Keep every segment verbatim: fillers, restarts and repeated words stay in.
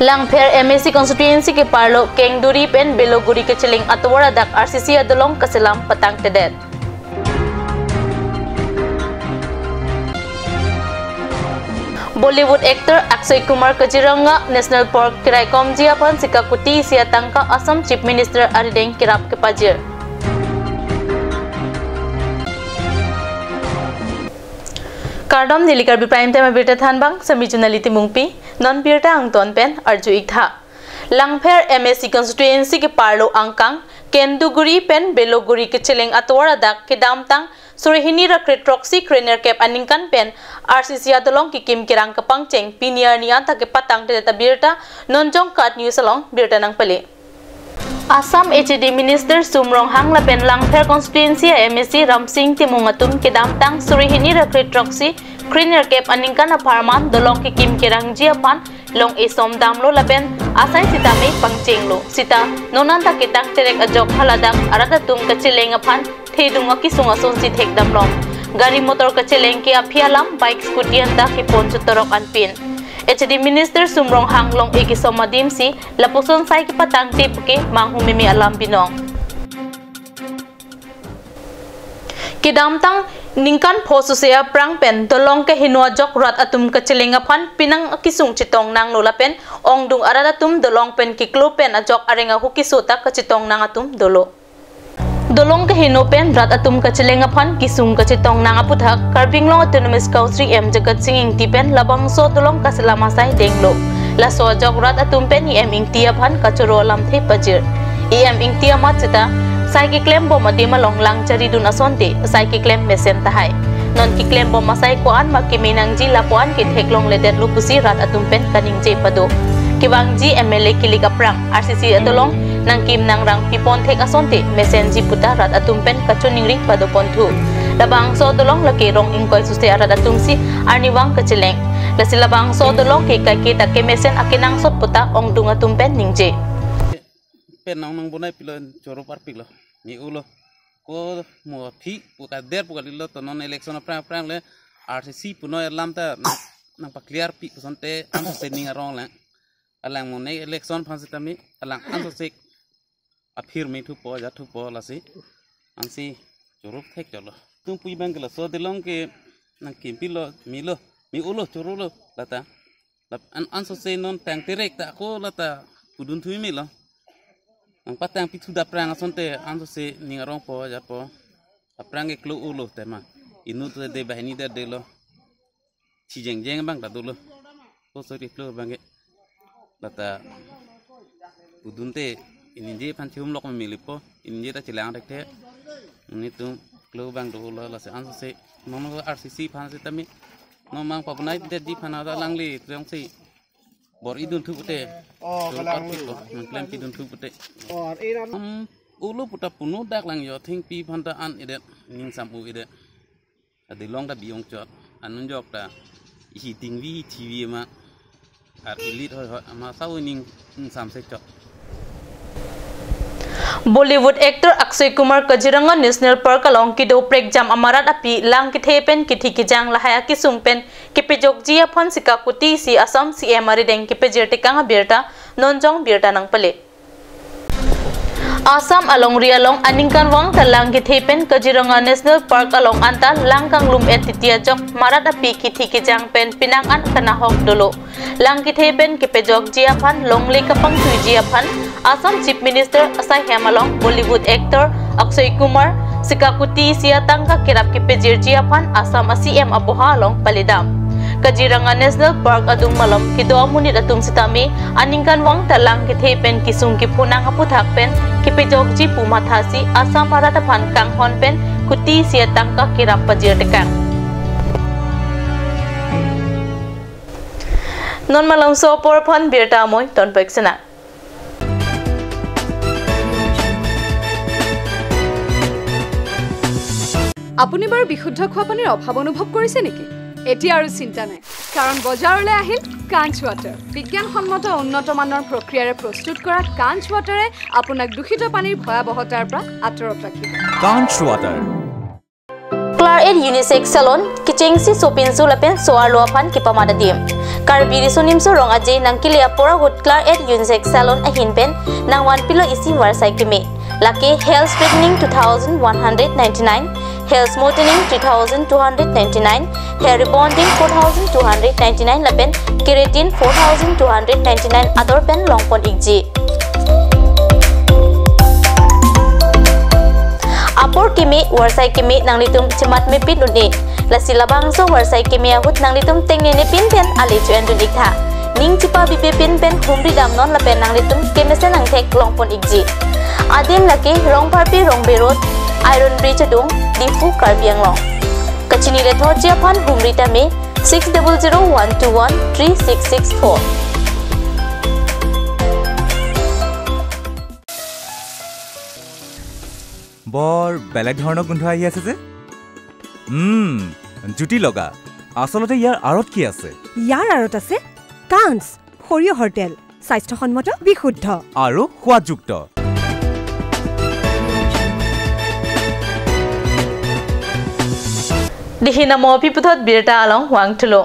Langpher M A C constituency keparlo Kengduri pen Beloguri kecheleng atovar adak R C C adolong kaselam patangtedet. Bollywood actor Akshay Kumar Kaziranga National Park keraikomji aphan sika kuti isi atangka Assam Chief Minister arideng kerap kepajir. Kardom, neli Karbi Prime Time abirta thanbang, sami Junali Timungpi, non birta angton pen arju-ik tha. Langpher M A C constituency keparlo angkang, Kengduri pen Beloguri kecheleng atovar adak kedamtang suri hini ra kre throksi krenerkep aningkan pen R C C adolong kekim kerang kepangcheng pini arni anta kepatangtedet abirta, non Jongkat News along birta nangpale. Assam H A D Minister Sum Ronghang lapen Langpher constituency a M A C Ramsing Timung atum kedamtang suri hini ra kre throksi krenerkep aningkan apharman dolong kekim kerangji aphan long esom damlo lapen asai sitame pangchenglo. Sita non anta ketang terek ajok haladak arat atum kacheleng aphan thedung akisung asonsi thekdamlong. Gari motor kacheleng ke aphi alam, bike scooty anta kepon chotorok anpin. H A D Minister Sum Ronghang long ekesom adimsi lapuson sai kepatangte puke manghumeme alam binong. Kedamtang ningkan pho suse aphrang pen dolong keheno ajok rat atum kacheleng aphan penang akisung chetong nanglo lapen ongdung arat atum dolong pen keklo pen ajok areng ahu keso ta kachetong nang atum dolo. Dolong keheno pen rat atum kacheleng aphan kisung kachetong nang aputhak Karbi Anglong Autonomous Council E M Jagat Sing Engti pen labangso dolong kaselam asai denglo. Laso ajok rat atum pen E M Engti aphan kachoro alamthe pajir. E M Engti amat seta sai keklem bom adim along lang charidun asonte sai keklem mesen tahai. Non keklem bom asai ko-an ma keme nangji lapu-an ke theklongledetlo pusi rat atum pen kaningje pado. Kevangji M L A kilik aphrang R C C adolong nangkim nangrang pipon thek asonte mesenji puta rat atum pen kachoningri padoponthu. Labangso adolong lake rong ingkoi suse arat atumsi arnivang kacheleng. Lasi labangso adolong ke kaike ta kemesen akenangsot puta ongdung atum pen ningje. Pen nang nang bonai pilo choro parpiklo. Mi ulo. Ko mo phi pu kader pu kalilo to non election aphrang aphrang le R C C punoi alam ta nang, nangpaclear pi pu asonte anso se ning arong le. Alang mo ne election aphan sitame alang anso se aphir me thupo ja thupo lasi. Ansi choro thek cholo. Tum pui bang ke laso adolong ke nangkim pilo, milo, mi ulo chorolo lata. Lap an anso se non tang terek ta ko lata pudun thui milo. Nangpatang pithu daprang asonte anso se ning arongpo japo. Aphrang ke klo ulo tema. Inut te de bahini de delo. Chijeng jeng bang ta dolo. Ko sori klo bang ke. Lata pudun te inije aphan chihum lok melipo. Inije ta chelang thekthe. Nelitum klo bang dolo lasi anso se. Nono R C C aphan sitame. Nomang papunai detji aphan ada langli triong si. Bor-idun thu pute. Oh, kalang lu. Mengklem pidun thu pute. Oh, iran. Am, ulo puta punu dak lang yo thengpi aphan ta an idet. Ning sam u idet. Adolong ta bi-ong chot. Anun jok ta. Isi tingvi T V ma. Ar ilit hoi hoi. Ama sau ning, ning sam se chot. Bollywood actor Akshay Kumar Kaziranga National Park along kedo prekjam amarat api lang kethe pen kithi kejang lahai akisung pen kepejokji aphan sika kuti isi Assam C M arideng kepejir tekang abirta non jong birta nangpale. Assam alongri along aningkanvang ta lang kethe pen Kaziranga National Park along anta lang kanglum-et titi ajok marat api kithi kejang pen penang an kanahok dolo. Lang kethe pen kepejokji aphan longle kapangthuiji aphan Assam Chief Minister asai hem along Bollywood actor Akshay Kumar sika kuti isi atangka kerap kepejirji aphan Assam a C M aboha along paledam. Kaziranga National Park adung malom kedo amonit atum sitame aningkanvang ta lang kethe pen kisung kiphu nang aputhak pen kepejokji pu mathasi Assam arat aphan kanghon pen kuti isi atangka kerap pajir tekang. Non malomso apor aphan birta amoi tonpek sena. আপুনি বাৰু বিশুদ্ধ খোৱা পানীৰ অভাৱ অনুভৱ কৰিছে নেকি? এতিয়া আৰু চিন্তা নাই, কাৰণ বজাৰলৈ আহিল কাঞ্চ ৱাটাৰ। বিজ্ঞানসন্মত উন্নত মানৰ প্ৰক্ৰিয়াৰে প্ৰস্তুত কৰা কাঞ্চ ৱাটাৰে আপোনাক দূষিত পানীৰ ভয়াৱহতাৰ পৰা আঁতৰত ৰাখিব। Kanch Water. Claret Unisex Salon, kechengsi sopinso lapen so-arlo aphan kepamat adim. Karbi Riso Nimso Rong Aje nangkele apor ahut Claret Unisex Salon ahin pen nangvanpilo isi varsai keme. Lake hair straightening two thousand one hundred ninety-nine, hair smoothening three thousand two hundred ninety-nine, hair rebonding four thousand two hundred ninety-nine lapen keratin four thousand two hundred ninety-nine ador pen longpon ikji. Apor keme, varsai keme nanglitum chematmepin un-e. Lasi labangso varsai keme ahut nanglitum tengnenepin pen ale cho-endun iktha. Ning chepabibepin pen humri damnon lapen nanglitum kemesen angthek longpon ikji. Adim lake Rongpharpi Rongbe Road, Iron Bridge adung, Diphu, Karbi Anglong. Kachini lethoji aphan humri tame six double zero one two one three six six four. বৰ বেলেগ ধৰণৰ গোন্ধ আহি আছে যে। উম, জুতি লগা। আচলতে ইয়াৰ আঁৰত কি আছে? ইয়াৰ আঁৰত আছে কাঞ্চ, সৰিয়হৰ তেল, স্বাস্থ্যসন্মত, বিশুদ্ধ। আৰু সোৱাদযুক্ত। Dihina mo piputhot birta along vangthulo.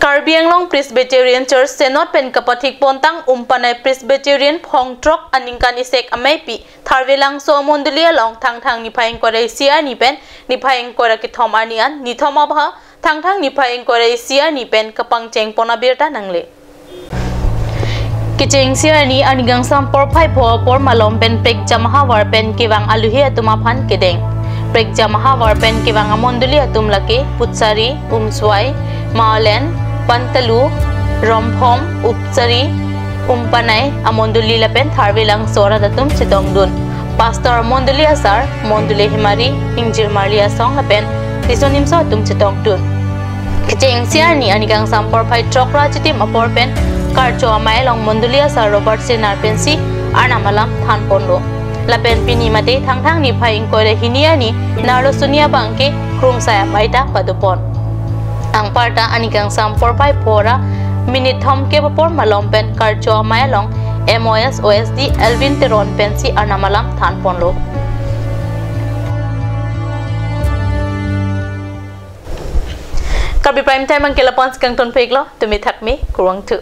Karbi Anglong Presbyterian Church Synod pen kapathik pontang Umpanai Presbyterian phongthrok aningkan isek ameipi Tharvelangso mondoli along Thangthang niphai ingkoi ra isi arni pen niphai ingkoi ra kethom arni an nithom abha Thangthang niphai ingkoi ra isi arni pen kapangcheng pon abirta nangle. Kechengsi arni aningkangsam porphai pho apor malom pen prekjam ahavar pen kevang aluhi atum aphan kedeng. Prekjam ahavar pen kevang amondoli atum lake Putsari, Umswai, Maolen, Pantalu, Romphom, Upsari, Umpanai amondoli lapen Tharvelangso arat atum chetongdun. Pastor mondoli asar, mondoli hemari, ingjirmarli asong lapen Riso Nimso atum chetongdun. Kechengsi arni aningkangsam porphai throk ra chitim apor pen Karcho Amei along mondoli asar Robert Singnar pensi Arnam alam thanponlo. Lapen pini mate Thangthang niphai ingkoi ra hini arni Narlo Suni abangke Krungsai Amei ta padopon. Anparta aningkangsam porphai pho ra minute thomkep apor malom pen Karcho Amei along M O S O S D Elvin Teron pensi Arnam alam thanponlo. Karbi Prime Time abangke lapu-ansi kangtonpiklo, tumi thakmi, kurvangthu.